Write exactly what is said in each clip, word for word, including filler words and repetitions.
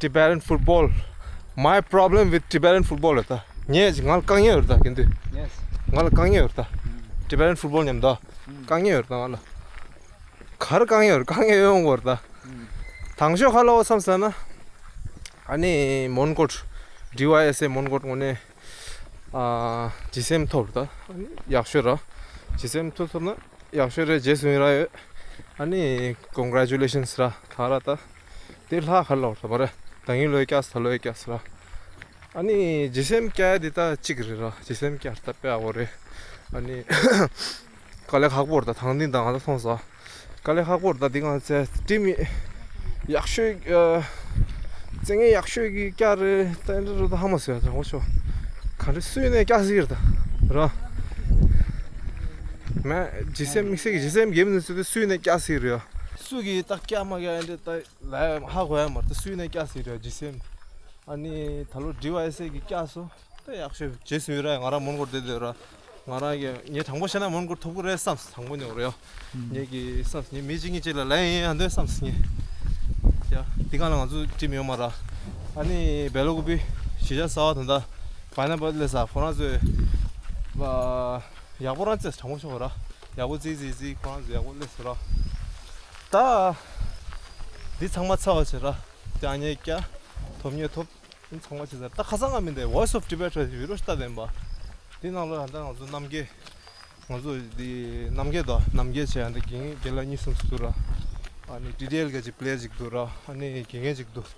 Tibetan football. My problem with Tibetan football ད། ངས་ང་ལ་དཀའ་ངལ་ཡོད་ད་གན་དུས། Yes. ང་ལ་དཀའ་ངལ་ཡོད་ད། Tibetan football མཉམ་ད། དཀའ་ངལ་ཡོད་ད་ང་ལ། གར་དཀའ་ངལ་ཡོད་དཀའ་ངལ་ཡོང་གོ་ད། དང་ཤོས་ཁ་ལོ་བསམ་ས་ན། ཨ་ནི་མོན་གོར། ཌི་ཝའི་ཨེས་ཨེ་མོན་གོར་དངོས་གནས། ཨ། ཇི་སེམས་ཐོབ་ད། ཨ་ནི་ཡག་ཤོས་ར། ཇི་སེམས་ཐོབ་ཐོབ་ན། ཡག་ཤོས་རེད། རྗེས་སུ་ཡིན་ར་ཡོད། ཨ་ནི་congratulations ར་ད་ར་ད། དེ་ལྷག་ག་ལོར་ད་མ་རེད། ད་ཡིན་ལོས་སྐྱག་ད་ལོས་སྐྱག་ར། ཨ་ནི་ཇི་སེམས་སྐྱག་དེ་ད་གཅིག་རེད་ར། ཇི་སེམས་སྐྱག་ད་དཔེ་ཨ་བོ་རེད། ཨ་ནི་དཀའ་ལས་ཁག་པོ་རེད་ད། ཐང་ཏིང་ད་ང་ད་མཐོང་ས། དཀའ་ལས་ཁག་པོ་རེད་ད། འདི་གང་ཚེ་ཊིམ་ཡག་ཤོས། ཨ། རྩེད་མཁན་ཡག་ཤོས་ཀྱི་སྐྱག་རེད་ད། འདི་རུ་ད་ཧ་མ་སོས་ད་ཧོ་ཤོ། ག་རེ་སུས་ནས་སྐྱག་ཟིག་རེད་ད་ར། མ་ཇི་སེམས་དམིགས་བསལ་གྱི་ཇི་སེམས་རྒྱབ་ནས་ཚུད་དེ་སུས་ནས་སྐྱག་ཟིག་རེད། སུ་གིས་ད་སྐྱག་མ་སྐྱག་ཡིན་དེ་ད་ལ་ཧ་གོ་ཡ་མ་རེད་ད། སུས་ནས་སྐྱག་ཟིག་རེད་ཇི་སེམས། ཨ་ནི་ད་ལོ་ཌི་ཝའི་ཨེས་ཨེ་གི་སྐྱག་སོ། ད་ཡག་ཤོས་རྗེས་སུ་ཡོད་ར། ང་རང་མོན་གོར་བསྡད་བསྡད་ར། ང་རང་གི་ངས་དྲང་པོ་བཤད་ན་མོན་གོར་ཐོབ་ཀྱི་རེད་བསམ། དྲང་པོ་ཉོ་རེད་ཡ། ངས་ཀྱི་བསམ་ངས་མི་གཅིག་གཉིས་གཅིག་ལ་ལན་ཡིན་ཡང་འདོད་བསམ་ངས། ཡ་འདི་ག་ལ་ང་ཚོ་ཊིམ་ཡོད་མ་ར། ཨ་ནི་བེ་ལོ་ཀུ་པི་གཞིས་ཆགས་གསར་བ་ད་ལྟ་པའི་ན་པལ་ལས་ས་ཁོ་རང་ཚོས་ཡག་པོ་རང་བཙལ། དྲང་པོ་ཤོད་ར། ཡག་པོ་བཙལ་བཙལ་བཙལ་ཁོ་རང་ཚོས་ཡག་པོ་སླེབས་སོང་ར། ད་འདི་ཚང་མ་ཚར་བ་བྱེད་ར། ཀྱག་ཉེས་ཀྱག་ཐོབ་ཉེས་ཐོབ། ཚང་མ་བྱེད་ཟེར། ད་ཁ་སང་ང་མིན་ཏེ་Voice of Tibet་བི་ཌི་ཡོ་ལྟ་དེན་པ། དེ་ནང་ལ་ད་ང་ཚོ་རྣམ་རྒྱལ། ང་ཚོ་དེ་རྣམ་རྒྱལ་དང་རྣམ་རྒྱལ་བྱས་ཡང་དེ་རྒན་རྒན་ལགས་གཉིས་གསུམ་ཞིག་འདུག་ར། ཨ་ནི་ཊི་ཌི་ཨེལ་གི་ཅིག་པི་ལེ་ཡར་ཅིག་འདུག་ར། ཨ་ནི་རྒན་རྒན་ཅིག་འདུག་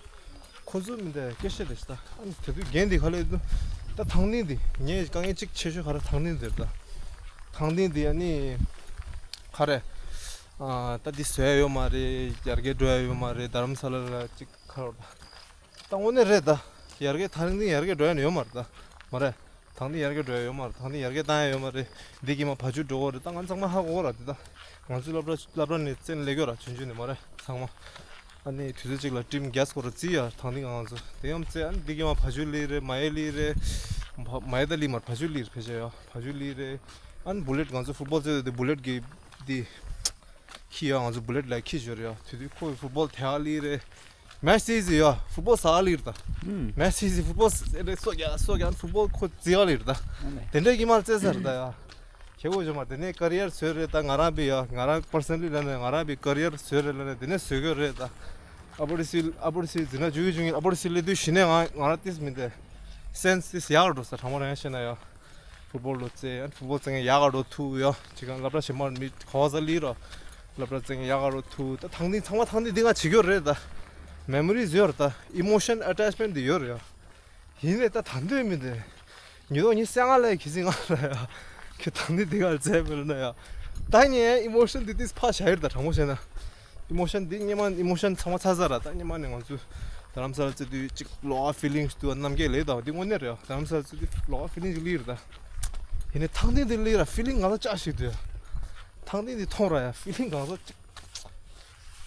ཁོ་ཚོ་མིན་ཏེ་སྐད་བཤད་དེ་ཤི་ད། ཨ་ནི་དེ་དུས་རྒན་དེ་ག་ལས་འདུག་ད་ཐང་ནི་དེ་ངས་དཀའ་ངལ་གཅིག་ཆེ་ཤོས་ག་རེ་ཐང་ནི་དེ་རེད་ད། ཐང་ནི་དེ་ཨ་ནི་ག་རེ། ཨ་ད་འདི་བཟོ་ཡ་ཡོད་མ་རེད། ཡར་རྒྱས་འགྲོ་ཡ་ཡོད་མ་རེད། རྡ་རམ་ས་ལ་ལ་ཅིག་ག་རེ་ད། ད་དངོས་གནས་རེད་ད། ཡར་རྒྱས་ཐང་ནི་ཡར་རྒྱས་འགྲོ་ཡ་ནི་ཡོད་མ་རེད་ད། མ་རེད། ཐང་ནི་ཡར་རྒྱས་འགྲོ་ཡ་ཡོད་མ་རེད། ཐང་ནི་ཡར་རྒྱས་བཏང་ཡ་ཡོད་མ་རེད། འདི་གི་མ་བ་ཕྱུགས་འགྲོ་གོ་རེད། ད་ང་ཚང་མ་ཧ་གོ་གོ་ར་འདི་ད། ང་ཚོ་སློབ་གྲྭ་སློབ་གྲྭ་ནས་བཙན་ལས་གོ་ར་ཆུང་ཆུང་ནས་མ་རེད་ཚང་མ། ཨ་ནི་དུས་ཚོད་གཅིག་ལ་ཊིམ་རྒྱས་སྐོར་ར་བརྩི་ཡ་ཐང་ནི་ང་ཚོ་དེ་ཡང་བཙལ། ཨ་ནི་འདི་གི་མ་བ་ཕྱུགས་ལི་རེད། མ་ཡེ་ལི་རེད། མ་ཡེ་ད་ལི་མ་བ་ཕྱུགས་ལི་རེད་ཕལ་ཆེར་ཡ་བ་ཕྱུགས་ལི་རེད། ཨ་ནི་བུ་ལེཊ་ང་ཚོ་ཕུཊ་བོལ་རྩེད་དེ་བུ་ལེཊ་གི་འདི། ཁྱི་ཡ་ང་ཚོ་བུ་ལེཊ་ལ་ཁྱི་འབྱོར་ཡ་དུས་དུས་ཁོ་ཕུཊ་བོལ་དེ་ཨ་ལི་རེད། མེ་ཆི་དེ་ཟི་ཡ་ཕུཊ་བོལ་ས་ཨ་ལི་རེད་ད། ཨུམ། མེ་ཆི་དེ་ཕུཊ་བོལ་ས་རེད་སོ་ཡ་སོ་ཡ་ཕུཊ་བོལ་ཁོ་ཙི་ཨ་ལི་རེད་ད། ཨ་ནི། དེ་འདྲའི་གི་མ་རྩེ་ས་རེད་ད་ཡ། ཁྱེད་གོ་ཇོ་མ་དེ་ནས་ཀ་རི་ཡར་བཟོས་རེད་ད། ང་རང་བི་ཡ་ང་རང་པར་སོན་ལི་ལ་ནས་ང་རང་བི་ཀ་རི་ཡར་བཟོས་རེད་ལ་ནས་དེ་ནས་བཟོས་གི་རེད་ད། ཨ་པོ་ཏི་སི་ཨ་པོ་ཏི་སི་འཛིན་ན་འཇུ་གི་འཇུ་གི་ཨ་པོ་ཏི་སི་ལི་དུས་གཞི་ནས་ང་ང་རང་ཏིས་མིན་ཏེ། སེན་སི་ཏིས་ཡག་འགྲོ་ས་དྲང་མོ་རང་བཤད་ན་ཡ། ཕུཊ་བོལ་ལོ་རྩེ་ཡང་ཕུཊ་བོལ་རྩེ་མཁན་ཡག་ག་འགྲོ་ཐུག་ཡོད། ཅི་གང་སློབ་གྲྭ་ཆེན་མོར་མི་ག་བ་ས་ལི་རོ། སློབ་གྲྭ་རྩེ་མཁན་ཡག་ག་འགྲོ་ཐུག་ད་ཐང་ཏིང་ཚང་མ་ཐང་ཏིང་འདི་ག་བྱེད་རྒྱུ་རེད་ད། མེ་མོ་རིས་ཡོད་རེད་ད། ཨི་མོ་ཤན་ཨ་ཊེཆ་མེན་ཊི་འདི་ཡོད་རེད་ཡ། ཡིན་ནའི་ད་ད་འདོད་མི་འདུག་ཉི་ལོ་ཉི་ཤུ་རྩ་ལྔ་ལ་ཁྱི་སི་ང་ལ་ཡ། ཁྱོད་ཐང་ཏིང་འདི་ག་རྩེ་མེད་ལ་ན་ཡ། ད་ངས་ཨི་མོ་ཤན་འདི་ཏིས་ཕ་བྱ་ཡོད་ད་དྲང་མོ་བཤད་ན། ཨི་མོ་ཤན་འདི་སྔོན་མ་ཨི་མོ་ཤན་ཚང་མ་ཚར་ཚར་ར། ད་སྔོན་མ་ནས་ང་ཚོ་རྡ་རམ་ས་ལ་རྩེ་དུས་གཅིག་ལོགས་ཀ་ཕི་ལིང་ཞིག་འདུག་རྣམ་རྒྱལ་ལས་དང་འདི་དངོས་གནས་རེད། རྡ་རམ་ས་ལ་རྩེ་དུས་ལོགས་ཀ་ཕི་ལིང་ཞིག་ལི་རེད་ད། ཡིན་ནའི་ཐང་ཏིང་འདི་ལི་ར་ཕི་ལིང་གང་ས་ཅག་ཞིག་འདུག་ཡ། ཐང་ཏིང་འདི་མཐོང་ར་ཡ་ཕི་ལིང་གང་ས་གཅིག་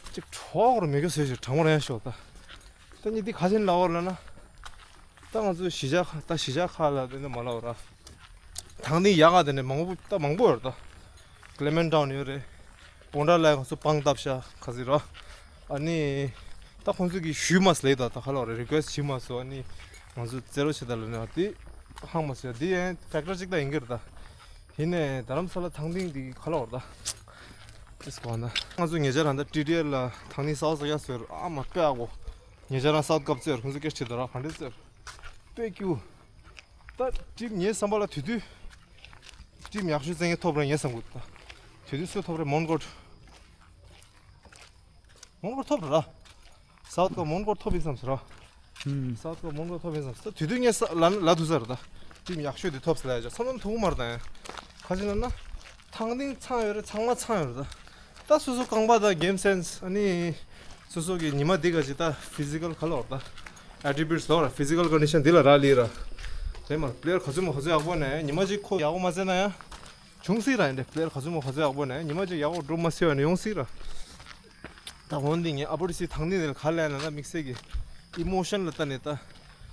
གཅིག་གྲོགས་ར་མེད་གི་བཟོས་ཞིག་དྲང་མོ་ར་ཡ་ཤོག་ད། ད་ཉིད་འདི་ག་ཅན་ལ་བར་ལ་ན། ད་ང་ཚོ་གཞིས་ཆགས་ཁག་ད་གཞིས་ཆགས་ཁག་ལ་དེ་འདྲ་མ་ལབ་ར། ཐང་ཏིང་ཡག་ག་དེ་འདྲ་མང་པོ་ད་མང་པོ་ཡོད་རེད་ད། ཀི་ལེ་མན་ཊའུན་ཡོད་རེད། སྤོན་ཊ་ལ་ང་ཚོ་པང་བཏབ་ཤག་ག་ཟེར་ར། ཨ་ནི། ད་ཁོང་ཚོ་གིས་ཞུས་མ་སོང་ལབ་ད་ད་ག་ལབ་རེད། རི་ཀུ་ཨེ་སི་ཊི་བྱས་མ་སོང་། ཨ་ནི། ང་ཚོ་རྩེ་རོགས་བྱེད་ད་ལབ་ནས་དེ་ཧང་མ་སོང་། དེ་ཡང་ཕེག་ཊར་གཅིག་ད་ཡིན་གྱི་རེད་ད། ཡིན་ནའི་རྡ་རམ་ས་ལ་ཐང་ཏིང་འདི་ག་ལབ་རེད་ད། ཏིས་གོ་ན། ང་ཚོ་ཉེ་ཆར་རང་ད་ཊི་ཌི་ཨེལ་ལ་ཐང་ཏིང་གསར་པ་གསར་རྒྱག་བཟོས་ར། ཨ་མ་དཔེ་ཡག་པོ། ཉེ་ཆར་རང་སའུ་ཐི་ཀབ་རྩེ་ར། ཁོང་ཚོ་སྐད་ཆ་དྲིས་ད་ར་ག་འདྲ་རྩེ་ར། དཔེ་སྐྱིད། ད་ཊིམ་ངའི་བསམ་པ་ལ་དེ་དུས་ཊིམ་ཡག་ཤོས་བཙལ་མཁན་ཐོབ་རེད་ངས་བསམ་གི་འདུག་ད་དེ་དུས་སུ་ཐོབ་རེད། མོན་གྷོ། མོན་གྷོ་ཐོབ་རེད་ར། སའུ་ཐི་ཀབ་མོན་གྷོ་ཐོབ་ཡིན་བསམ་སོང་ར། ཧུམ། སའུ་ཐི་ཀབ་མོན་གྷོ་ཐོབ་ཡིན་བསམ་སོང་། ད་དེ་དུས་ངས་ས་ལ་ལ་དུ་ས་རེད་ད། ཊིམ་ཡག་ཤོས་དེ་ཐོབ་སོང་ལ་ཡ་ཅག་བསམ་བློ་ཐུག་གི་མ་རེད་ད་ཡ། ག་ཅི་ལབ་ན། ཐང་ཏིང་ཚང་ཡོད་རེད། ཚང་མ་ཚང་ཡོད་རེད་ད། ད་སོ་སོ་རྐང་པ་དང་གེམ་སེན་སི། ཨ་ནི་སོ་སོ་གི་ཉི་མ་འདི་ག་ཅིག་ད་ཕི་ཟི་ཀལ་ག་ལབ་རེད་ད། ཨེ་ཊི་རི་བིའུ་ཊི་ལབ་ར། ཕི་ཟི་ཀལ་ཀོན་ཌི་ཤན་འདི་ལ་རག་ལས་ར། དེ་མ་པི་ལེ་ཡར་ག་ཚོད་མ་ག་ཚོད་ཡག་པོ་ནས་ཉི་མ་གཅིག་ཁོ་ཡག་པོ་མ་རྩེ་ན་ཡང་། བྱུང་སྲིད་ར། ཡིན་ཏེ་པི་ལེ་ཡར་ག་ཚོད་མ་ག་ཚོད་ཡག་པོ་ནས་ཉི་མ་གཅིག་ཡག་པོ་འགྲོ་མ་སྲིད་པ་ནས་ཡོང་སྲིད་ར། ད་འོན་ཏེ་ངས་ཨ་པོ་ཏི་སི་ཐང་ཏིང་འདི་ལ་ག་ལབ་ན་ད་དམིགས་བསལ་གྱི་ཨི་མོ་ཤན་ལ་ལྟ་ནས་ད།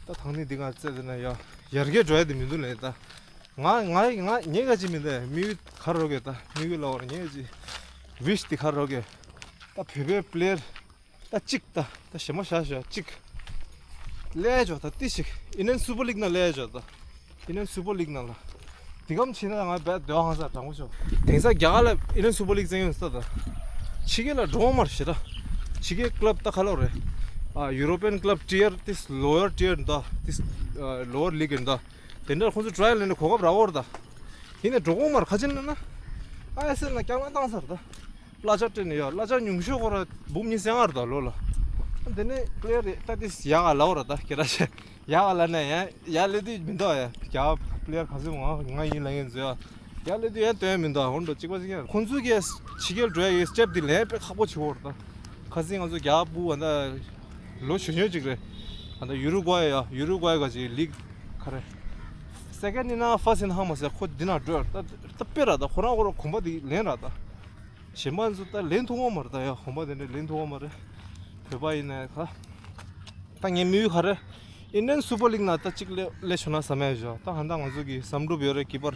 ད་ཐང་ཏིང་འདི་ག་རྩེ་དེ་ན་ཡ་ཡར་རྒྱས་འགྲོ་ཡ་དེ་མི་འདུག་ལབ་ད། ང་ང་ང་ངས་ག་ཅི་མིན་ད་དམིགས་ཡུལ་ག་རེ་རོགས་གས་ད་དམིགས་ཡུལ་ལ་འོར་ངས་ག་ཅི་ཝིཤ་དེ་ག་རེ་རོགས་གས་ད་བོད་པའི་པི་ལེ་ཡར་ད་གཅིག་ད་ད་ཞེ་མ་བཞག་བཞག་གཅིག་ ལས་ཇོ་ད་ཏི་ཞིག་ཨིན་ཌི་ཡན་སུ་པར་ལིག་ན་ལས་ཇོ་ད། ཨིན་ཌི་ཡན་སུ་པར་ལིག་ནང་ལ། དེ་གམ་ཕྱིན་ན་ང་བས་སྡོད་ཧང་ས་དྲང་པོ་ཤོག་དེང་སང་རྒྱ་གར་ལ་ཨིན་ཌི་ཡན་སུ་པར་ལིག་བཙན་ཡོད་ས་ད། ཕྱི་རྒྱལ་ལ་འགྲོ་མར་ཞེ་ད། ཕྱི་རྒྱལ་ཀླབ་ད་ག་ལོ་རེད། ཨ་ཡུ་རོ་པན་ཀླབ་ཊི་ཡར་ཏིས་ལོ་ཡར་ཊི་ཡར་ད་ཏིས་ལོ་ཡར་ལིག་ཡིན་ད། དེ་འདྲ་ཁོང་ཚོ་ཊ་རའི་ཡལ་ལེན་གོ་སྐབས་རག་འོར་ད། ཡིན་ནས་འགྲོ་གོང་མར་ཁ་ཆེན་ན་ན། ཨ་ཡ་སེ་ན་རྐྱང་ལ་བཏང་ས་རེད་ད། གླ་ཆ་སྤྲད་ནས་ཡོད། གླ་ཆ་ཉུང་ཤོས་ཁོ་ར་འབུམ་གཉིས་སེང་ལྔ་རེད་ད་ལོ་ལ། དེ་ནས་པི་ལེ་ཡར་ད་ཏིས་ཡག་ག་ལ་འོ་ར་ད་ཁྱེད་ར་ཤེས། ཡག་ག་ལ་ནས་ཡང་ཡག་ལས་དུས་མི་འདུག་ཡ། རྒྱ་པི་ལེ་ཡར་ག་ཚོད་ང་ང་ཡིན་ལ་ངན་ཚོད་ཡ། ཡག་ལས་དུས་ཡང་དོན་མི་འདུག་འོན་ཏོ་གཅིག་པ་གཅིག་ཡང་ཁོང་ཚོའི་གི་ཕྱི་རྒྱལ་འགྲོ་ཡ་གི་སི་ཊེབ་དེ་ལེན་དཔེ་ཁག་པོ་བྱེད་འོ་ར་ད། ཁ་སང་ང་ཚོ་རྒྱ་པུ་ཨ་ད་ལོ་གཞོན་གཞོན་ཅིག་རེད། ཨ་ད་ཡུ་རུ་ཀུའེ་ཡ་ཡུ་རུ་ཀུའེ་ག་ཅིག་ལིག་ག་རེ། སེ་ཀེན་ཌི་ཡིན་ན་ཕར་སི་ཊི་ཡིན་ཧ་མ་ཟེར་ཁོ་འདི་ན་འགྲོ་ད་ད་དཔེ་ར་ད་ཁོ་རང་ཁོ་རང་གོམ་པ་འདི་ལེན་ར་ད། གཞན་པ་ཚོ་ད་ལེན་ཐུབ་ཀྱི་མ་རེད་ད་ཡ། གོམ་པ་དེ་འདྲ་ལེན་ཐུབ་ཀྱི་མ་རེད། བོད་པ་ཡིན་ནའི་ཁ། ད་ངའི་དམིགས་ཡུལ་ག་རེ། ཨིན་ཌི་ཡན་སུ་པར་ལིག་ནང་ད་གཅིག་སླེབས་སླེབས་བྱུང་ན་བསམ་ཡ་བཞག་ད་ཧ་ད་ང་ཚོ་གི་བསམ་གྲུབ་ཡོད་རེད། གི་པར་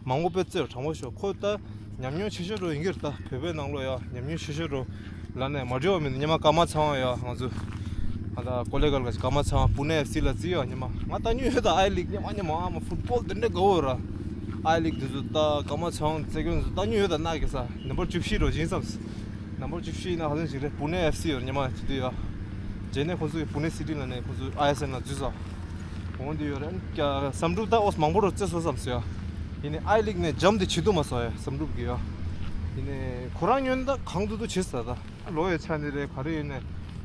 མང་པོ་དཔེ་རྩེར་དྲང་པོ་ཤོག་ཁོ་ད་ཉམས་མྱོང་ཆེ་ཤོས་རོ་ཡིན་གྱི་རེད་ད། བོད་པའི་ནང་ལོགས་ཡ་ཉམས་མྱོང་ཆེ་ཤོས་རོ་ལ་ནས་མ་འགྲོ་བ་མིན་ཉི་མ་སྐར་མ་ཚང་བ་ཡ་ང་ཚོ། ཨ་ད་ཀོ་ལེ་གལ་ག་ཅིག་སྐར་མ་ཚང་བ་པུ་ནེ་ཨེཕ་སི་ལ་བརྩི་ཡ་ཉི་མ་ང་ད་ཉུ་ཡོད་ད། ཨའི་ལིག་ཉི་མ་ཉི་མ་ཨ་མ་ཕུཊ་བོལ་དེ་འདྲ་དགའ་བོ་ར། ཨའི་ལིག་དེ་ཚོ་ད་སྐར་མ་ཚང་རྩེ་སྐྱོན་ཚོ་ད་ཉུ་ཡོད་ད་ན་གི་ས་ནམ་བར་བཅུ་བཞི་རོ་ཇིན་སམ། ནམ་བར་བཅུ་བཞི་ཡིན་ན་ཧ་ལན་ཞིག་རེད། པུ་ནེ་ཨེཕ་སི་ཡོད་ཉི་མ་དེ་དུས་ཡ། རྗེས་ནས་ཁོ་ཚོ་གི་པུ་ནེ་སི་ཊི་ལ་ནས་ཁོ་ཚོ་ཨའི་ཨེསི་ཨེལ་ནང་འཛུལ་ས། འོང་དུས་ཡོད་རེད། བསམ་གྲུབ་ད་ཨོས་མང་པོ་རུ་རྩེ་སོ་བསམ་སོ་ཡ། ཡིན་ནའི་ཨའི་ལིག་ནས་འཇམ་དེ་བྱེད་ཐུབ་མ་སོང་ཡ་བསམ་གྲུབ་གི་ཡ། ཡིན་ནའི་ཁོ་རང་ཉོན་ད་གང་ཐུབ་ཐུབ་བྱེད་ས་ད། ལོ་ཡི་ཆ་ནི་རེད་ག་རེ་ཡིན་ནའི་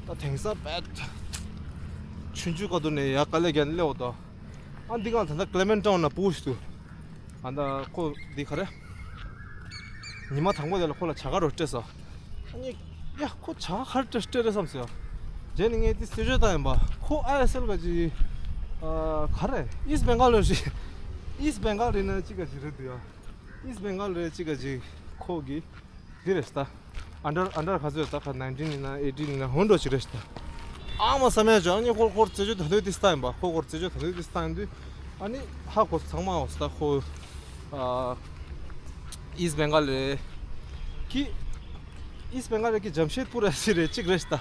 ད་དེང་སང་བད་ཆུང་ཆུང་སྐབས་དུ་ནས་ཡ་དཀའ་ལས་བརྒྱབ་ནས་སླེབས་འོ་ད། ཨ་འདི་གང་ད་ལྟ་ཀླེ་མེན་ཊའུན་ན་སྤུ་ཞིག་འདུག་ཨ་ད་ཁོ་འདི་ག་རེ། ཉི་མ་དང་པོ་དེ་ལ་ཁོ་ལ་བྱ་དགའ་རོ་སྤྲད་སོང་། ཨ་ནི་ཡ་ཁོ་བྱ་དགའ་ག་རེ་སྤྲད་སྤྲད་རེད་བསམ་སོང་། རྗེས་ནས་ངས་འདི་རྩད་གཅོད་བཏང་ཡིན་པ་ཁོ་ཨའི་ཨེསི་ཨེལ་ག་ཅིག་ཨ་ག་རེ་ཨིསི་བེང་གལ་རེད། ཨིསི་བེང་གལ་རེད་ན་ཅིག་ག་ཅིག་རེད་འདུག་ཡ། ཨིསི་བེང་གལ་རེད་ཅིག་ག་ཅིག་ཁོ་གི་འདི་རེད་ད། ཨན་ཌར་ཨན་ཌར་ག་ཚོད་ད་ཁ་ནའིན་ཊིན་ཡིན་ན་ཨེ་ཊིན་ཡིན་ན་ཧོན་འགྲོ་ཅིག་རེད་ད། ཨ་མ་བསམ་ཡ་ཅོ་ཨ་ནི་ཁོ་ཁོར་རྩད་གཅོད་ད་དུས་དེ་སྟ་ཡིན་པ་ཁོ་ཁོར་རྩད་གཅོད་ད་དུས་དེ་སྟ་ཡིན་དུས། ཨ་ནི་ཧ་ཁོ་ཚང་མ་འོ་ད་ཁོ། ཨ་ཨིསི་བེང་གལ་རེད། ཀི། ཨིསི་བེང་གལ་རེད་ཀི་ཇམ་ཤེད་པུར་ཨེཕ་སི་རེད་ཅིག་རེད་ད།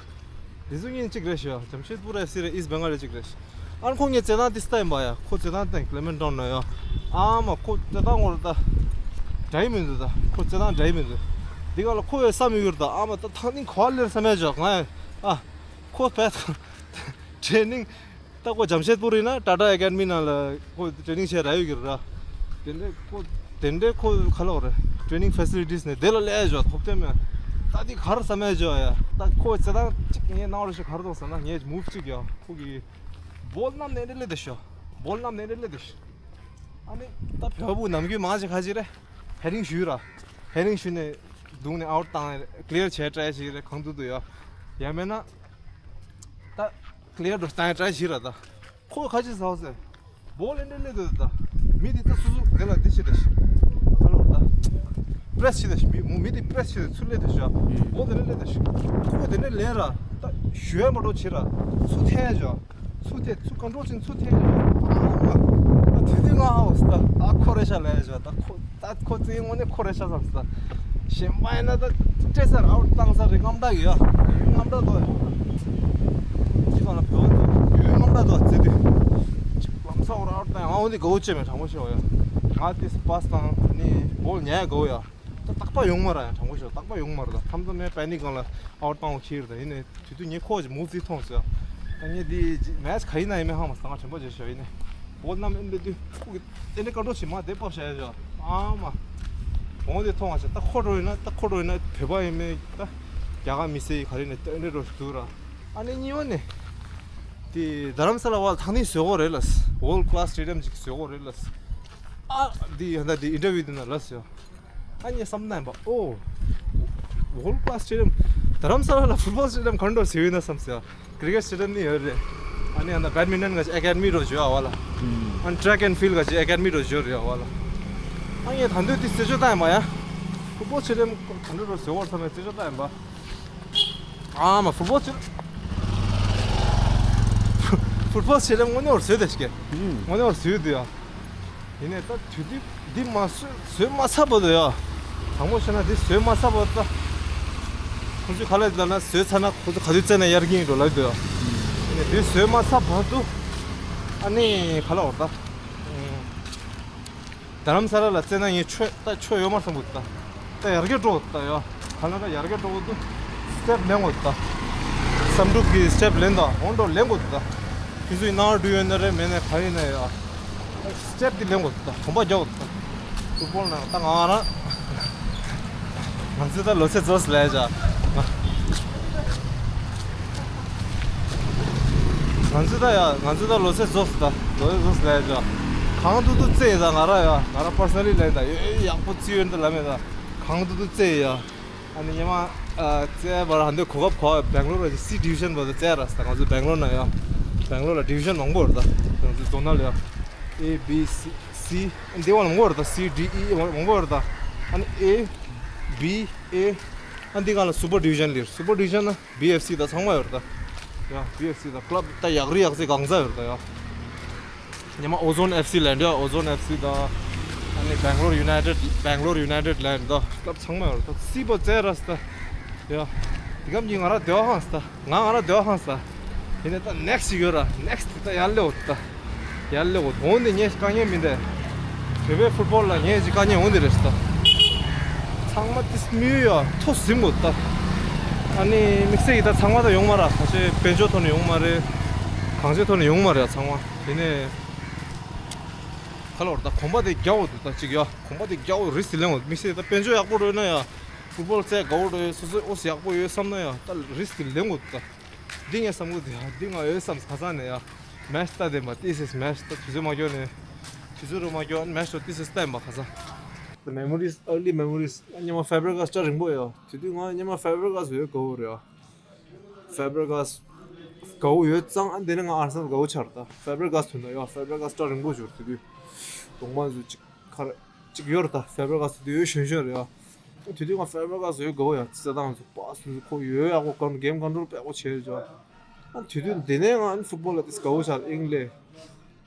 དེ་ཚོ་གཉིས་གཅིག་རེད་ཤག་ཇམ་ཤེད་པུར་ཨེཕ་སི་རེད། ཨིསི་བེང་གལ་རེད་ཅིག་རེད་ཤག་ཨ་ནི་ཁོ་ངའི་རྩེད་ཐང་དེ་སྟ་ཡིན་པ་ཡ། ཁོ་རྩེད་ཐང་སྟེང་ཀླེ་མེན་ཊའུན་ན་ཡ། ཨ་མ་ཁོ་རྩེད་ཐང་ངོ་ར་ད། འདྲ་ཡི་མི་འདུག་ད། ཁོ་རྩེད་ཐང་འདྲ་ཡི་མི་འདུག་འདི་ག་ལ་ཁོ་ཡ་བསམ་ཡོད་གི་རེད་ད། ཨ་མ་ད་ཐང་ནིང་ག་ལེར་བསམ་ཡ་ཅོ་ང་ཡ། ཨ། ཁོ་བས་ད། ཊེ་ནིང་། ད་ཁོ་ཇམ་ཤེད་པུར་ཡིན་ན་ཊ་ཊ་ཨེ་ཀེ་ཌི་མི་ནང་ལ་ཁོ་ཊེ་ནིང་བྱས་ར་ཡོད་གི་ར། དེ་འདྲས་ཁོ་དེ་འདྲས་ཁོ་ག་ལ་བ་རེད། ཊེ་ནིང་ཕེ་སི་ལི་ཊིས་ནས་དེ་ལ་སླེབས་ཡོད་ཐོབ་ཐེ་མེད། ད་དེ་ག་རེ་བསམ་ཡ་ཅོ་ཡ། ད་ཁོ་རྩེད་ཐང་གཅིག་ངས་གནང་བ་རེ་ཞིག་ག་རེ་གཏོང་ཟེར་ན་ངས་མུ་བ་གཅིག་ཡ་ཁོ་གི་བོལ་བསྣམས་ནས་འདྲ་སླེབས་དེ་ཤོ། བོལ་བསྣམས་ནས་འདྲ་སླེབས་དེ་ཤོ། ཨ་ནི་ད་བོད་པ་ནམ་རྒྱུན་མང་ཆེ་ཁ་ཅིག་རེད། ཧེ་རིང་ཞུས་ར། ཧེ་རིང་ཞུས་ནས་བརྡུངས་ནས་ཨའུཊ་བཏང་ཀླི་ཡར་བྱས་ཊ་རའི་བྱས་རེད་གང་ཐུབ་ཐུབ་ཡ། ཡང་མེད་ན། ད་ཀླི་ཡར་འགྲོ་བཏང་ཡ་ཊ་རའི་བྱས་ར་ད། ཁོ་ཁ་ཅིག་ཟ་བ་ཟེར། བོལ་ལེན་ཏེ་ལེ་དུ་ད། མི་དེ་ད་སུ་སུ་དེ་ལ་འདི་བྱེད་ད་ཤི། ཁ་ལོ་ད། པི་རེ་སི་བྱེད་ད་ཤི་མི་མོ་མི་དེ་པི་རེ་སི་བྱེད་ད་ཚུར་ལེ་ད་ཤི། བོལ་དེ་ནས་ལེ་ད་ཤི། ཁོ་དེ་ནས་ལེན་ར། ད་ཞུ་ཡ་མ་འགྲོ་བྱེད་ར། ཚུར་འཐེན་ཡ་ཞོ། ཚུར་དེ་ཚུར་ཀོན་ཊོལ་བྱེད་ཚུར་དེ་ཨ་མ། ད་དུས་དུས་ང་ཧ་འོ་སི་ད་ཨ་ཁོ་རེ་ཤ་ལ་ཡ་ཞོ་ད་ཁོ་ད་ཁོ་ཙི་དངོས་གནས་ཁོ་རེ་ཤ་བསམ་སི་ད། གཞན་པ་ཡིན་ན་ད་སྤྲད་སར་ཨའུཊ་བཏང་ས་རེད་རྔམ་སྐྲག་ཡོད་ཡ། ཡུལ་རྔམ་སྐྲག་འདུག་ཡ། ཅི་གང་ལ་བོད་ཡུལ་རྔམ་སྐྲག་འདུག་ཙི་དུས། ཅིག་ལམ་སང་འོར་ཨའུཊ་བཏང་ཡ་ང་འོ་འདི་དགའ་བོ་བྱས་མེད་དྲང་པོ་ཤོད་ཡ། ང་དེ་སི་པ་སི་དང་ནི་བོལ་ཉལ་ཡ་དགའ་བོ་ཡ། ད་རྟག་པ་ཡོང་མ་ར་ཡང་དྲང་པོ་ཤོད་རྟག་པ་ཡོང་མ་ར་ད་མཚམས་མཚམས་ངས་པེ་ནིག་སྒང་ལ་ཨའུཊ་བཏང་བ་ཁྱེར་ད་ཡིན་ནའི་དུས་དུས་ངས་ཁོ་ཅིག་མུ་བི་མཐོང་སོང་ད་ངས་འདི་མེ་ཆི་ག་ཡིན་ན་ཡིན་མིན་ཧ་མ་སང་ང་དྲན་པ་བརྗེད་ཤོག་ཡིན་ནའི་བོ་ནམ་ཨེན་དེ་དུས་ཁོ་གི་ཨེ་ནི་ཀ་འགྲོ་ཆེ་མ་དེ་པབ་བྱ་ཡ་ཤོག་ཨ་མ་འོང་དེ་མཐོང་བ་ཆེ་ད་ཁོ་འགྲོ་ཡིན་ན་ད་ཁོ་འགྲོ་ཡིན་ན་བོད་པ་ཡིན་མིན་ད་རྒྱ་གར་མི་སེ་ཡི་ག་རེ་ནས་ཨེ་ནི་འགྲོ་ཞིག་འདུག་ར་ཨ་ནི་གཉིས་པ་ནས་དེ་རྡ་རམ་ས་ལ་བ་ལ་ཐང་ནི་བཟོས་གོ་རེད་ལ་ཝོལ་ཌི་ཀླ་སི་སི་ཊེ་ཌི་ཡམ་ཅིག་བཟོས་གོ་རེད་ལ་ཨ་དེ་ཡ་ད་དེ་ཨིན་ཊར་བིའུ་དེ་ན་ལ་ཟེར། ཨ་ནི་བསམ་ན་ཡིན་པ་ཨོ། ཝོལ་ཌི་ཀླ་སི་སི་ཊེ་ཌི་ཡམ། རྡ་རམ་ས་ལ་ལ་ཕུཊ་བོལ་སི་ཊེ་ཌི་ཡམ་ག་འདྲ་ཟེར་ཡོད་ན་བསམ་ཟེར། ཀྲི་ཀེཊ་སི་ཊེ་ཌི་ཡམ་ནི་ཡོད་རེད། ཨ་ནི་ཡང་ན་བེཌ་མིན་ཊོན་ག་ཅིག་ཨེ་ཀ་ཌི་མི་འདྲ་བོ་ཡོད་ཨ་བ་ལ། ཨ་ནི་ཊེ་རེག་ཨེན་ཕིལ་ག་ཅིག་ཨེ་ཀ་ཌི་མི་འདྲ་བོ་ཡོད་རེད་ཨ་བ་ལ། ཨ་ངས་ད་འདོད་དེ་རྩད་གཅོད་བཏང་ཡིན་པ་ཡ། ཕུཊ་བོལ་སི་ཊེ་ཌི་ཡམ་ག་འདྲ་འདྲ་བོ་ཟེར་བར་བསམ་ནས་རྩད་གཅོད་བཏང་ཡིན་པ། ཨ་མ་ཕུཊ་བོལ་སི་ཊེ་ཌི་ཡམ། ཕུཊ་བོལ་སི་ཊེ་ཌི་ཡམ་དངོས་གནས་བོར་བཟོས་དེ་ཞིག་གི། དངོས་གནས་བོར་བཟོས་དུས་ཡ། ཡིན་ནའི་ད་དུས་དུས་འདི་མ་བཟོས་བཟོས་མ་ཚར་བར་དུ་ཡ། དྲང་པོ་བཤད་ན་འདི་བཟོས་མ་ཚར་བར་དུ་ད། ཁོ་ཚོས་ག་ལ་ལབ་ན་བཟོས་ཚར་ན་ཁོ་ཚོ་ག་དུས་བཙལ་ན་གཡར་གྱིན་འགྲོ་ལབ་འདུག་ཡ། དེ་བཟོས་མ་ཚར་བར་དུ་ཨ་ནི་ག་ལ་འོར་ད། རྡ་རམ་ས་ལ་ལ་བཙལ་ན་ངས་ཆོས་ད་ཆོས་ཡོད་མ་བསམ་གི་འདུག་ད། ད་ཡར་རྒྱས་འགྲོ་འདུག་ད་ཡ། ག་ལ་ད་ཡར་རྒྱས་འགྲོ་གི་འདུག་སི་ཊེབ་ལེན་དགོས་འདུག་ད། བསམ་གྲུབ་ཀྱི་སི་ཊེབ་ལེན་དང་འོང་འགྲོ་ལེན་དགོས་འདུག་ད། ཁྱོད་ཚོས་ནང་འགྲོ་ཡོད་ན་རེད་མེད་ན་ག་ཡིན་ན་ཡ། སི་ཊེབ་དེ་ལེན་དགོས་འདུག་ད། གོམ་པ་རྒྱག་དགོས་འདུག་ད། ཕུཊ་བོལ་ནང་ད་ང་རང་ང་ཚོས་ད་ལོ་ཚད་རྫོགས་ལས་བྱ། ང་ཚོས་ད་ཡ་ང་ཚོས་ད་ལོ་ཚད་རྫོགས་ད། ལོ་ཚད་རྫོགས་ལས་བྱ། གང་ཐུབ་ཐུབ་རྩེ་ཡི་ད། ང་ར་ཡ་ང་ར་པར་སོ་ནལ་ལི་ལེན་ད། ཡོད་ཡོད་ཡག་པོ་རྩེ་ཡོད་ད་ལ་མེད་ད། གང་ཐུབ་ཐུབ་རྩེ་ཡི་ཡ། ཨ་ནི་ཉི་མ་རྩེ་བར་ཧ་འདོད་གོ་སྐབས་གོ་བེང་ལོར་ལ་སི་ཌི་བི་ཤན་བར་དུ་རྩེ་ར་ས། ང་ཚོ་བེང་ལོར་ན་ཡ། བེང་ལོར་ལ་ཌི་བི་ཤན་མང་པོ་ཡོད་ད། ང་ཚོ་ཛོ་ནལ་ཡ། ཨེ་བི་སི་སི་འདི་བ་ལ་མང་པོ་ཡོད་ད། སི་ཌི་ཨི་མང་པོ་ཡོད་ད། ཨ་ནི་ཨེ་བི་ཨེ་ཨ་འདི་ག་ལ་སུ་པར་ཌི་བི་ཤན་ལིར། སུ་པར་ཌི་བི་ཤན་ན་བི་ཨེཕ་སི་ད་ཚང་མ་ཡོད་ད། ཡ་བི་ཨེཕ་སི་ད་ཀླབ་ད་ཡག་རི་ཡག་ཚེ་གང་ཚ་ཡོད་ད་ཡ། ཉི་མ་ཨོ་ཛོན་ཨེཕ་སི་ལེན་ཡ། ཨོ་ཛོན་ཨེཕ་སི་ད། ཨ་ནི་བེང་ལོར་ཡུ་ནའི་ཊེཌ་བེང་ལོར་ཡུ་ནའི་ཊེཌ་ལེན་ད། ཀླབ་ཚང་མ་ཡོད་ད། སི་པོ་རྩེ་ར་ས་ད། ཡ། དེ་གམ་གྱི་ང་ར་སྡེ་བ་ཧང་ས་ད། ང་ང་ར་སྡེ་བ་ཧང་ས་ད། དེ་ནས་ད་ནེག་སི་ཊི་ཡོད་ར། ནེག་སི་ཊི་ད་ཡར་ལེ་འོ་ད། ཡར་ལེ་འོ་འོང་དེ་ངས་དཀའ་ངལ་མིན་ཏེ། བོད་པའི་ཕུཊ་བོལ་ལ་ངས་ཅིག་དཀའ་ངལ་འོང་དེ་རེད་ད། ཚང་མ་ཏིས་མིའུ་ཡ་ཐོ་ཟིན་འོ་ད། ཨ་ནི་དམིགས་བསལ་གྱི་ད་ཚང་མ་ད་ཡོང་མ་ར། ཁ་ཤས་དཔལ་འབྱོར་ཐོག་ནས་ཡོང་མ་རེད། གང་ཅིའི་ཐོག་ནས་ཡོང་མ་རེད་ཚང་མ། དེ་ནས་ག་ལ་འོར་ད་གོམ་པ་དེ་རྒྱག་འོ་འདུག་ད་ཅིག་ཡ། གོམ་པ་དེ་རྒྱག་འོ་རིས་དེ་ལེན་འོ། དམིགས་བསལ་ད་དཔལ་འབྱོར་ཡག་པོ་རོལ་ན་ཡ། ཕུཊ་བོལ་རྩེ་དགའ་བོ་རོལ། སོ་སོའི་ཨོ་སི་ཡག་པོ་ཡོད་བསམ་ན་ཡ། ད་རིས་དེ་ལེན་འོ་འདུག་ད། འདི་ངས་བསམ་གི་འདུག་ཡ། འདི་ང་ཡོད་བསམ་ཁ་སང་ནས་ཡ། མེ་ཆི་ལྟ་དེ་མ་ཏིས་ཨིས་མེ་ཆི་ད་དུས་ཚོད་མ་འགྱོ་ནས། དུས་ཚོད་རུ་མ་འགྱོ་མེ་ཆི་ཏིས་ཨིས་ལྟ་ཡིན་པ་ཁ་སང་། The memories, early memories. སྔོན་མ་ཕེབ་རི་ཀེས་སྐྲ་རིང་པོ་ཡོད། དེ་དུས་ང་སྔོན་མ་ཕེབ་རི་ཀེས་ཡོད་དགའ་བོ་རེད་ཡ། ཕེབ་རི་ཀེས་དགའ་བོ་ཡོད་ཙང་། ཨ་འདི་ནས་ང་ཨར་སེ་ནལ་དགའ་བོ་ཆགས་རེད་ད། ཕེབ་རི་ཀེས་དོན་དག་ཡོད། ཕེབ་རི་ཀེས་སྐྲ་རིང་པོ་ཡོད་དེ་དུས། གདོང་མ་ཚོ་གཅིག་ཁར་གཅིག་ཡོད་རེད་ད། ཕེབ་རི་ཀེས་དེ་དུས་ཡོད་གཞོན་གཞོན་རེད་ཡ། དེ་དུས་ང་ཕེབ་རི་ཀེས་ཡོད་དགའ་བོ་ཡ། རྩེད་ཐང་ཚོ་པ་སུ་ཁོ་ཡོད་ཡག་པོ་ཀོན་གེམ་ཀོན་ཊོལ་པེག་པོ་བྱས་ཡོད་ཅོ། ཨ་དེ་དུས་འདི་ནས་ང་ཨ་ཕུཊ་བོལ་ལ་ཏིས་དགའ་བོ་ཆགས་ཨིན་ལེ།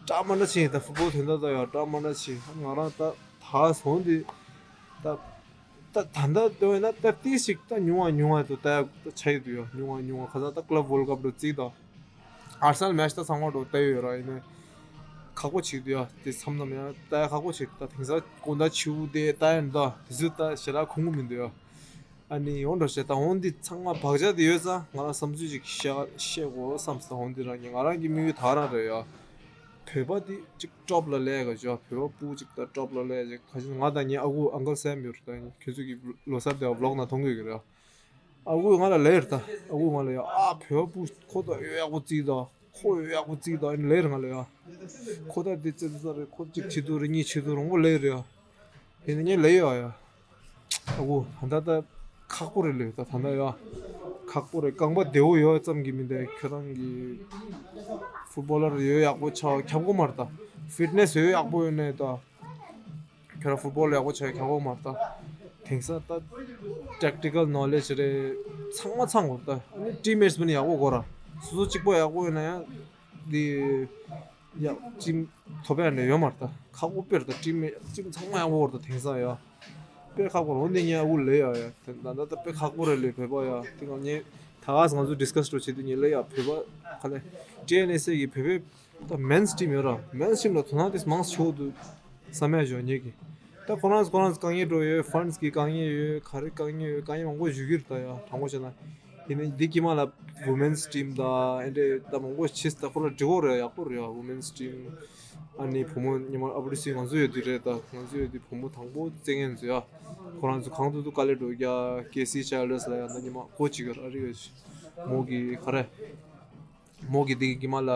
སྐྲག་མ་འདྲ་ཕྱིན་ད། ཕུཊ་བོལ་དོན་དག་ད་ཡ་སྐྲག་མ་འདྲ་ཕྱིན། ང་རང་ད་ད་སོང་དེ་ད་ད་ད་ལྟ་ལྟོས་ན་ད་ཏིས་ཞིག་ད་ཉུང་བ་ཉུང་བ་དུ་ད་ཡ་ད་ཆ་ཡི་དུ་ཡ། ཉུང་བ་ཉུང་བ་ཁ་སང་ད་ཀླབ་ཝོལ་ཌི་ཀབ་འགྲོ་རྩིས་ད། ཨར་སེ་ནལ་མེ་ཆི་ད་ཚང་མ་འགྲོ་ལྟ་ཡོད་ར། ཡིན་ནའི་ཁག་པོ་ཆིག་འདུག་ཡ། དེ་མཚམས་མཚམས་ཡང་ལྟ་ཡ་ཁག་པོ་ཆིག་ད་དེང་སང་དགོང་དག་ཕྱི་པོ་དེ་ལྟ་ཡ་འདུག་དེ་ཚོ་ད་ཞེ་དྲག་ཁོང་གི་མི་འདུག་ཡ། ཨ་ནི་འོང་འགྲོ་ཞེ་ད་འོང་འདི་ཚང་མ་བག་ཆགས་དེ་ཡོད་ཙང་། ང་རང་བསམ་ཚུལ་ཅིག་བཤད་བཤད་དགོས་བསམ་ས། འོང་འདི་རང་གི་ང་རང་གི་དམིགས་ཡུལ་ད་རང་རེད་ཡ། བོད་པ་དེ་ཅིག་ཊོབ་ལ་སླེབས་ག་ཅོ། བོད་པ་སྤུ་ཅིག་ད་ཊོབ་ལ་སླེབས་ཅིག་ཁ་ཅིག་ང་དང་ངའི་ཨ་ཁུ་ཨང་ཀལ་སེམ་ཡོད་རེད་ད། ཁྱོད་ཚོ་གི་ལོ་གསར་དེ་བ་ཝི་ལོག་ནང་མཐོང་གི་ཡོད་ཀྱི་རེད་ཡ། ཨ་ཁུ་ང་ལ་ལབ་ཡོད་རེད་ད། ཨ་ཁུ་ང་ལ་ཡ། ཨ་བོད་པ་སྤུ་ཁོ་ད་ཡོད་ཡག་པོ་རྩིས་ད། ཁོ་ཡོད་ཡག་པོ་རྩིས་ད། ཨ་ནི་ལབ་ཡོད་རེད་ང་ལ་ཡ། ཁོ་ད་དེ་རྩེད་ས་རེད། ཁོ་གཅིག་བྱེད་དུ་རེད། གཉིས་བྱེད་དུ་རེད། མང་པོ་ལབ་ཡོད་རེད་ཡ། དེ་ནས་ངས་ལབ་ཡོད་ཡ། ཨ་ཁུ་ད་ལྟ་ད་ཁག་པོ་རེད་ལབ་ཡོད་ད། ད་ལྟ་ཡ་ཁག་པོ་རེད། རྐང་པ་བདེ་བོ་ཡོད་ཙམ་གྱིས་མི་འདུག་ཁྱོད་རང་གི་ཕུཊ་བོ་ལར་ཡོད་ཡག་པོ་ཆགས་ཁྱབ་གོ་མ་རེད་ད། ཕིཊ་ནེ་སི་ཡོད་ཡག་པོ་ཡོད་ནའི་ད། ཁྱོད་རང་ཕུཊ་བོལ་ཡག་པོ་བྱས་ཁྱག་འོག་མ་ལྟ། དེང་སང་ད་ཊེག་ཊི་ཀལ་ནོ་ལེཇ་རེད། ཚང་མ་ཚང་དགོས་ད། ཨ་ནི་ཊིམ་མེཊ་སི་མིན་ཡག་པོ་དགོས་ར། སོ་སོ་གཅིག་པོ་ཡག་པོ་ཡོད་ན་ཡང་འདི་ཡག་ཊིམ་ཐོབ་ཡག་ནས་ཡོད་མ་རེད་ད། ཁག་པོ་དཔེ་རེད་ད། ཊིམ་མེཊ་ཊིམ་ཚང་མ་ཡག་པོ་དགོས་རེད་ད། དེང་སང་ཡ་དཔེ་ཁག་པོ་རེད། འོ་འདི་ངས་ཨ་ཁུ་ལབ་ཡ་ཡ། ད་ད་ད་དཔེ་ཁག་པོ་རེད་ལས་བོད་པ་ཡ། དེ་ག་ངས་ད་ག་ང་ཚོ་ཌིས་ཀ་སི་འགྲོ་བྱེད་དུས་ངས་ལབ་ཡ། བོད་པ་ག་ལེ་ཊི་ཨེན་ཨེས་ཨེ་གི་བོད་པའི་ད་མེན་སི་ཊིམ་ཡོད་ར། མེན་སི་ཊིམ་ལ་དོ་སྣང་དེ་མང་ཆེ་བོ་འདུག་བསམ་ཡ་ཞོ་ཉེ་གི། ད་ཁོ་རང་ཁོ་རང་དཀའ་ངལ་འགྲོ་ཡོད། ཕན་སི་གི་དཀའ་ངལ་ཡོད། ག་རེ་དཀའ་ངལ་ཡོད། དཀའ་ངལ་མང་པོ་ཞུ་གི་རེད་ད་ཡ། དྲང་པོ་བཤད་ན། དེ་ནས་འདི་དཀྱིལ་མ་ལ་ཝུ་མེན་སི་ཊིམ་ད་ཨེ་འདྲས་ད་མང་པོ་ཕྱིས་ད་ཁོ་ར་འགྲིག་གོ་རེད། ཡག་པོ་རེད་ཡ། ཝུ་མེན་སི་ཊིམ། ཨ་ནི་བུ་མོ་ཉི་མ་ཨ་བུ་རི་སི་ང་ཚོ་ཡོད་དུས་རེད་ད། ང་ཚོ་ཡོད་དུས་བུ་མོ་དང་པོ་རྩེད་མཁན་ཚོ་ཡ། ཁོ་རང་ཚོ་གང་ཐུབ་ཐུབ་དཀའ་ལས་འགྲོ་རྒྱ། ཀེ་སི་ཅལ་ཌར་སི་ལ་ཡ། ད་ཉི་མ་ཀོ་ཆི་གི་ར་རི་ཡོད་མོ་གི་ག་རེ། མོ་གི་དེ་གི་དཀྱིལ་མ་ལ་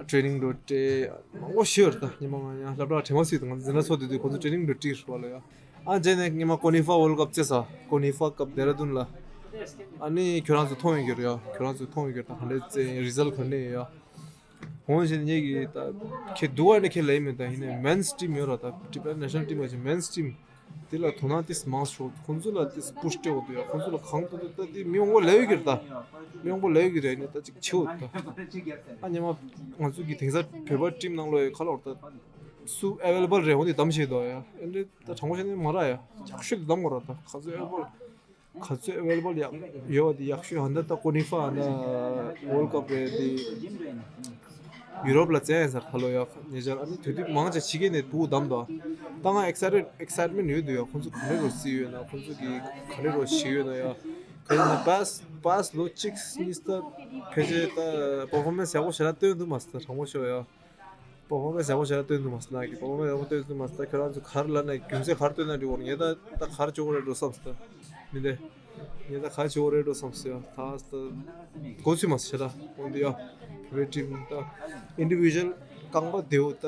ཊི་རེ་ནིང་འགྲོ་སྤྲད་མང་པོ་ཞིག་ཡོད་རེད་ད། ཉི་མ་ང་ཡང་སློབ་གྲྭ་དྲན་པ་སྲིད་དུ་ང་ཚོ་འཛིན་གྲྭ་ཚོགས་དུས་དུས་ཁོ་ཚོ་ཊི་རེ་ནིང་འགྲོ་སྤྲད་རེད་བ་ལ་ཡ། ཨ་རྗེས་ནས་ཉི་མ་ཀོ་ནི་ཧྥ་ཝོལ་ཌི་ཀབ་རྩེས་ས། ཀོ་ནི་ཧྥ་ཀབ་ཌེ་ར་ཌུན་ལ། ཨ་ནི་ཁྱོད་རང་ཚོ་མཐོང་ཡོད་ཀྱི་རེད་ཡ། ཁྱོད་རང་ཚོ་མཐོང་ཡོད་ཀྱི་རེད་ད། ག་འདྲས་རྩེས་རི་ཛལ་ག་འདྲས་ཡོད་ཡ། འོང་བཞིན་ངེད་ཀྱི་ད་ཁྱེད་སྡུག་བ་ནས་ཁྱེད་ལས་མེད་ད། ཡིན་ནའི་མེན་སི་ཊིམ་ཡོད་ར་ད། ཊི་པི་ཨེལ་ནེ་ཤ་ནལ་ཊིམ་བ་ཅིག་མེན་སི་ཊིམ། དེ་ལ་དོ་སྣང་ཏིས་མང་ཤོག་ཁོང་ཚོ་ལ་ཏིས་པུཤ་སྤྲད་འོ་དུ་ཡ། ཁོང་ཚོ་ལ་གང་ཐུབ་ཐུབ་ད་དེ་མི་མང་པོ་ལས་ཡོད་ཀྱི་རེད་ད། མི་མང་པོ་ལས་ཡོད་ཀྱི་རེད། ནི་ད་ཅིག་ཆེ་འོ་ད། ཨ་ཉི་མ་ང་ཚོ་གི་དེང་སང་བོད་པ་ཊིམ་ནང་ལོ་ཡོད་ག་ལ་འོ་ད། སུ་ཨེ་ཝེ་ལེ་བལ་རེད་འོ་དེ་གདམ་ཤེས་དོ་ཡ། ཨེ་འདྲས་ད་དྲང་པོ་བཤད་ན་མ་ར་ཡ། ཡག་ཤོས་དེ་གདམ་དགོས་ར་ད། ག་ཚོད་ཨེ་ཝེ་ལེ་བལ། ག་ཚོད་ཨེ་ཝེ་ལེ་བལ་ཡག་ཡོད་པ་དེ་ཡག་ཤོས་ཧ་འདི་ད་ཀོ་ནི་ཧྥ་ཧ་འདི་ཝོལ་ཀབ་རེད་དེ། ཡུ་རོབ་ལ་བཙན་ཡིན་ས་ཁ་ལོ་ཡག་ཉེ་ཆར་ཨ་ནི་དུས་དུས་མང་ཆེ་ཕྱི་རྒྱལ་ནས་ཕྲུ་གུ་བདམས་དོ། ད་ང་ཨེག་སའི་ཊེཌ་ཨེག་སའི་ཊི་མེན་ཊི་ཡོད་འདུག་ཡ། ཁོང་ཚོ་ག་རེ་རོ་རྩིས་ཡོད་ན། ཁོང་ཚོ་གི་ག་རེ་རོ་ཞིག་ཡོད་ན་ཡ། ག་ཡིན་ན་པཱ་སི་པཱ་སི་ལོ་གཅིག་གཉིས་ད་ཕལ་ཆེར་ད་པར་ཕོར་མེན་སི་ཡག་པོ་ཞེ་དྲག་སྟོན་འདུག་མ་ཟད་དྲང་པོ་ཤོད་ཡ། པར་ཕོར་མེན་སི་ཡག་པོ་ཞེ་དྲག་སྟོན་འདུག་མ་ཟད་ན་གི་པར་ཕོར་མེན་སི་ཡག་པོ་སྟོན་འདུག་མ་ཟད། ད་ཁྱོད་རང་ཚོ་ག་རེ་ལབ་ན་རྒྱུ་མཚན་ག་རེ་སྟོན་ན་འགྲིག་གོ། ངས་ད་ད་ག་རེ་བྱེད་དགོས་རེད་འགྲོ་བསམ་སོང་། མི་འདི་ངས་ད་ག་རེ་བྱེད་དགོས་རེད་འགྲོ་བསམ་སོང་། ད་ད་འགོ་ཚུགས་མ་ཟེར་ད་འོན་ཏེ་ཡ། བེ་ཊིམ་ད་ཨིན་ཌི་བི་ཇུ་ཨལ་རྐང་པ་བདེ་བོ་ད་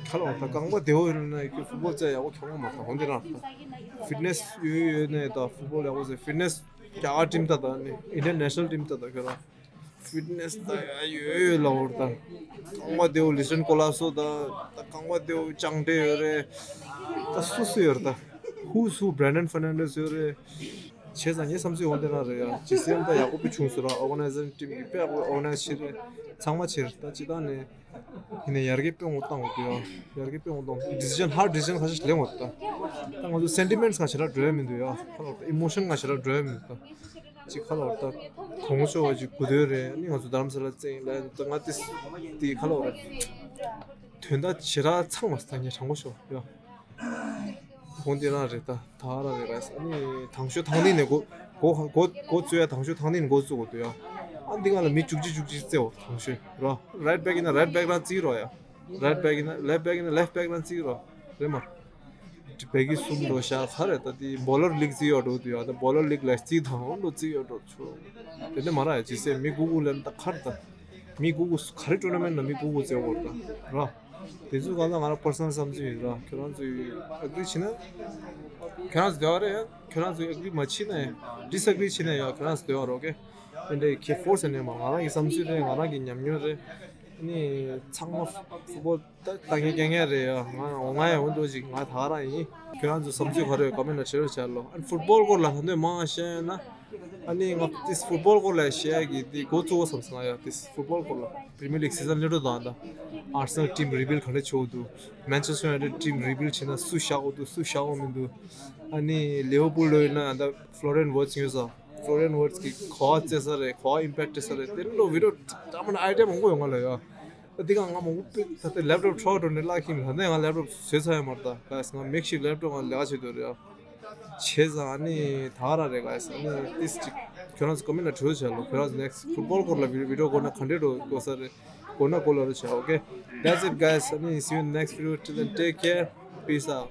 ཁ་ལོ་ད་རྐང་པ་བདེ་བོ་ཡོད་ན་ཡ་ཁྱོད་ཕུཊ་བོལ་རྩེ་ཡག་པོ་ཁྱོད་མ་ད་འོན་ཏེ་རང་ད་ཕིཊ་ནེ་སི་ཡོད་ཡོད་ནས་ད་ཕུཊ་བོལ་ཡག་པོ་རྩེ། ཕིཊ་ནེ་སི་རྒྱ་གར་ཊིམ་ད་ད་ནི་ཨིན་ཌི་ཡན་ནེ་ཤ་ནལ་ཊིམ་ད་ད་ཁྱོད་རང་ཕིཊ་ནེ་སི་ད་ཡ་ཡོད་ཡོད་ལ་འོར་ད། རྐང་པ་བདེ་བོ་ལི་སི་ཊན་ཀོ་ལ་སོ་ད། ད་རྐང་པ་བདེ་བོ་ཅང་ཏེ་ཡོད་རེད། ད་སུ་སུ་ཡོད་རེད་ད། ཧུ་སུ་བྷེ་རེན་ཌོན་ཕེར་ནན་ཌེ་སི་ཡོད་རེད། བྱས་ཙང་ངའི་བསམ་ཚུལ་འོ་དེ་རང་རེད་ཡ། ཇི་སི་ཨེམ་ད་ཡག་པོ་དཔེ་བྱུང་སོང་ར། ཨོར་ག་ནའི་ཛེ་ཤན་ཊིམ་གྱིས་དཔེ་ཡག་པོ་ཨོར་ག་ནའི་ཛི་བྱས་རེད། ཚང་མ་བྱས་རེད། ད་སྤྱིར་བཏང་ནས་ཡིན་ནའི་ཡར་རྒྱས་དཔེ་ངོ་བཏང་དགོས་ཡ། ཡར་རྒྱས་དཔེ་ངོ་བཏང་། ཌི་སི་ཤན་ཧར་ཌི་སི་ཤན་ཁ་ཤས་ལེན་དགོས་ད། ད་ང་ཚོ་སེན་ཊི་མེན་ཊི་ང་ཞེ་དྲག་འགྲོ་ཡ་མི་འདུག་ཡ། ཁ་ལོ་ད་ཨི་མོ་ཤན་ང་ཞེ་དྲག་འགྲོ་ཡ་མི་འདུག་ད། ཅིག་ཁ་ལོ་ད་གོང་ཆོ་བ་ཅིག་དགོས་དོན་རེད། ཨ་ནི་ང་ཚོ་རྡ་རམ་ས་ལ་བཙན་ལ་ད་ང་ཏིས་ཏི་ཁ་ལོ་རེད། དོན་དག་ཞེ་དྲག་ཚང་མ་ད་ངས་དྲང་པོ་ཤོད་ཡ། དགོངས་དེ་རང་རེད་ད། ད་རང་རེད་ར། ཨ་ནི་དང་ཤོས་ཐང་ནི་ནས་འགོ་འགོ་འགོ་འགོ་བཙུགས་ཡ། དང་ཤོས་ཐང་ནི་ནས་འགོ་བཙུགས་དགོས་འདུག་ཡ། ཨ་འདི་ག་ལ་མི་བཅུ་གཅིག་བཅུ་གཅིག་བརྩེའོ། དང་ཤོས་ར། རའིཊ་བེག་ཡིན་ན་རའིཊ་བེག་རང་བརྩི་རོགས་ཡ། རའིཊ་བེག་ཡིན་ན་ལེཕཊ་བེག་ཡིན་ན་ལེཕཊ་བེག་རང་བརྩི་རོགས་རེད་མ། བེག་གི་གསུམ་འགྲོ་ཤག་ག་རེད་ད། དེ་བོ་ལར་ལིག་བརྩི་ཡོད་འགྲོ་འདུག་ཡ། ད་བོ་ལར་ལིག་ལ་བརྩི་དང་འགྲོ་བརྩི་ཡོད་འགྲོ་ཆོ། དེ་འདྲ་མ་ར་ཡ། ཇི་སེ་མི་གུ་གུ་ལེན་ད་ག་རེ་ད། མི་གུ་གུ་ག་རེ་ཊུར་ན་མེན་ཊི་ན་མི་གུ་གུ་བརྩི་ཡོད་འགྲོ་ད་ར། དེ་ཚོ་གང་ལ་ང་རང་པར་སོ་ནལ་བསམ་ཚུལ་ཡིན་ར། ཁྱོད་རང་ཚོས་ཨེག་རི་བྱེད་ན་ཁྱོད་རང་ཚོ་བདེ་བ་རེད་ཡ། ཁྱོད་རང་ཚོས་ཨེག་རི་མ་བྱེད་ན་ཡ། ཌི་སི་ཨེག་རི་བྱེད་ན་ཡ། ཁྱོད་རང་ཚོ་བདེ་བ་རོགས་ཀེ། དེ་འདྲའི་ཁྱེད་ཕོར་སི་ནས་མ། ང་རང་གི་བསམ་ཚུལ་རེད། ང་རང་གི་ཉམས་མྱོང་རེད། ཨ་ནི་ཚང་མ་ཕུཊ་བོལ་ད་ལྟ་ངས་རྐྱང་རྐྱང་རེད་ཡ། ང་འོ་ང་ཡ་འོ་འདྲ་ཅིག་ང་ད་ག་རང་ཡིན། ཁྱོད་རང་ཚོ་བསམ་ཚུལ་ག་རེ་ཡོད་ཀོ་མེན་ཊི་ལ་བྲིས་རོགས་བྱ་ལོ། ཨ་ནི་ཕུཊ་བོལ་སྐོར་ལ་ད་དུང་མང་བཤད་ཡོད་ན། ཨ་ནི་ང་ཏིས་ཕུཊ་བོལ་སྐོར་ལ་བཤད་ཡ་གི་དེ་འགོ་བཙུགས་བསམ་སོང་ང་ཡ། ཏིས་ཕུཊ་བོལ་སྐོར་ལ་པི་རི་མི་ཡར་ལིག་སི་ཛན་སླེབས་འགྲོ་དང་ད། ཨར་སེ་ནལ་ཊིམ་རི་བིལ་ཌི་ག་འདྲ་བྱེད་འདུག་མན་ཆེ་སི་ཊར་ཡུ་ནའི་ཊེཌ་ཊིམ་རི་བིལ་ཌི་བྱེད་ན་སུ་བཞག་འོ་འདུག་སུ་བཞག་འོ་མི་འདུག་ཨ་ནི་ལི་ཝར་ཕུལ་ལོ་ཡིན་ན་ད་ཕློ་རི་ཡན་ཝར་ཊི་ཛི་ཡོད་ས། ཕློ་རི་ཡན་ཝར་ཊི་ཛི་གི་ག་བ་རྩེ་ས་རེད། ག་བ་ཨིམ་པེག་ཊི་སྤྲད་ས་རེད། དེ་འདྲ་བི་ཌི་ཡོ་འདྲ་མང་པོ་ཡོང་ང་ལ་ཡ། ད་འདི་ག་ང་མང་པོ་དཔེ་ད་ལྟ་ལེབ་ཊོབ་འཕྲོ་འགྲོ་ནས་བརླག་གིན། ད་ནས་ང་ལེབ་ཊོབ་བཟོས་ཚར་ཡོད་མ་རེད་ད། ག་ཡ་ང་མེག་ཤིཕ་ཊི་ལེབ་ཊོབ་ང་ལས་ཀ་བྱེད་འདོད་རེད་ཡ། བྱས་ཙང་ཨ་ནི་ད་ག་རང་རེད་ག་ཡ། ཨ་ནི་ཏིས་ཅིག་ཁྱོད་རང་ཚོ་ཀོ་མེན་ཊི་ལ་བྲིས་བྱས་ལོ། ཁྱོད་རང་ཚོ་ནེག་སི་ཕུཊ་བོལ་སྐོར་ལ་བི་ཌི་ཡོ་དགོས་ན་ག་འདྲས་འགྲོ་དགོས་ས་རེད། དགོས་ན་དགོས་ལ་རེ་བྱ། Okay, that's it guys. ཨ་ནི་see you in the next video. Till then, take care. Peace out.